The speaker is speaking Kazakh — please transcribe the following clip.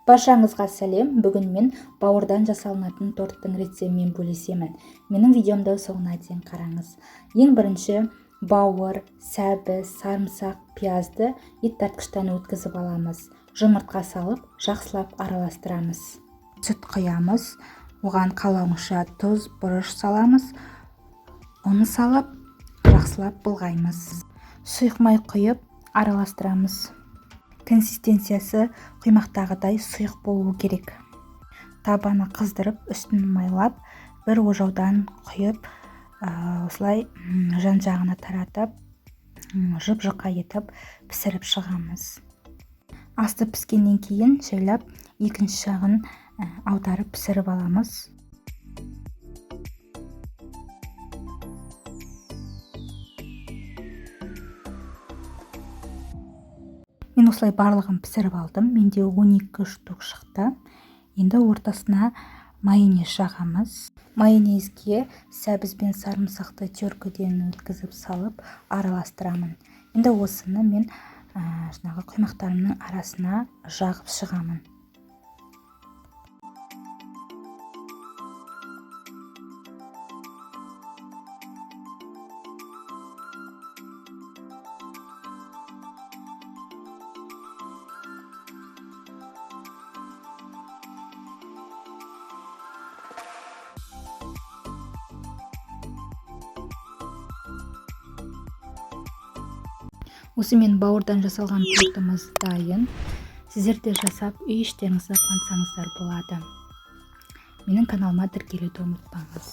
Баршаңызға сәлем. Бүгін мен бауырдан жасалынатын торттың рецептімен бөлісемін. Менің видеомды соңына дейін қараңыз. Ең бірінші бауыр, сәбіз, сарымсақ, пиязды ет тартқыштан өткізіп аламыз. Жұмыртқа салып, жақсылап араластырамыз. Сүт құямыз. Оған қалауынша тұз, бұрыш саламыз. Ұн салып, жақсылап былғаймыз. Сұйық май құйып, араластырамыз. Консистенциясы құймақтағыдай сұйық болуы керек. Табаны қыздырып, үстін майлап, бір ожаудан құйып, осылай жан-жағына таратып, жұп-жұқа етіп пісіріп шығамыз. Асты піскеннен кейін жайлап екінші жағын аударып пісіріп аламыз. Мен осылай барлығын пісіріп алдым. Менде 12 штук шықты. Енді ортасына майонез жағамыз. Майонезге сәбіз бен сарымсақты теркіден өткізіп салып араластырамын. Енді осыны мен жаңағы құймақтарымның арасына жағып шығамын. Осымен бауырдан жасалған тортымыз дайын. Сіздер де жасап, үй іштеріңізді қуантсаңыздар болады. Менің каналыма тіркелуді ұмытпаңыз.